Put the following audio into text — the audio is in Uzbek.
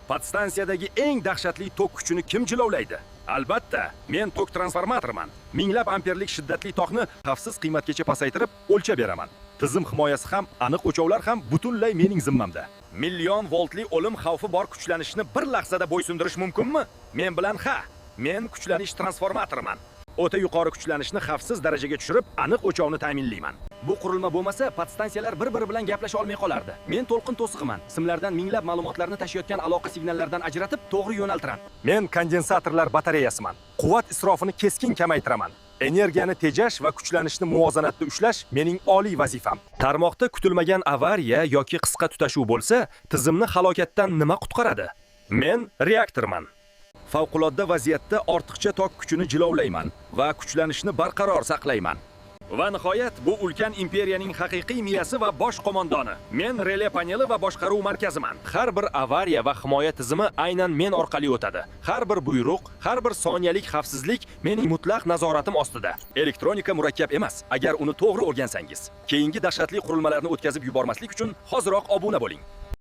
Podstansiyadagi eng dahshatli tok kuchini kim jilovlaydi? Albatta, men tok transformatorman. Minglab amperlik shiddatli tokni xavfsiz qiymatgacha pasaytirib, o'lchab beraman. Tizim himoyasi ham, aniq o'lchovlar ham butunlay mening zimmamda. Million voltli o'lim xavfi bor kuchlanishni bir lahzada bo'ysundirish mumkinmi? Men bilan ha. Men kuchlanish transformatoriman. O'ta yuqori kuchlanishni xavfsiz darajaga tushirib, aniq o'lchovni ta'minlayman. Bu qurilma bo'lmasa, podstansiyalar bir-biri bilan gaplasha olmay qolardi. Men to'lqin to'sig'iman. Simlardan minglab ma'lumotlarni tashiyotgan aloqa signallaridan ajratib, to'g'ri yo'naltiraman. Men kondensatorlar batareyasiman. Quvvat isrofini keskin kamaytiraman. Energiyani tejash va kuchlanishni muvozanatda ushlash mening oliy vazifam. Tarmoqda kutilmagan avariya yoki qisqa tutashuv bo'lsa, tizimni halokatdan nima qutqaradi? Men reaktorman. Favqulodda vaziyatda ortiqcha tok kuchini jilovlayman va kuchlanishni barqaror saqlayman. Va nihoyat, bu ulkan imperiyaning haqiqiy miyasi va bosh qo'mondoni. Men rele paneli va boshqaruv markaziman. Har bir avariya va himoya tizimi aynan men orqali o'tadi. Har bir buyruq, har bir soniyalik xavfsizlik mening mutlaq nazoratim ostida. Elektronika murakkab emas, agar uni to'g'ri o'rgansangiz. Keyingi dahshatli qurilmalarni o'tkazib yubormaslik uchun hoziroq obuna bo'ling.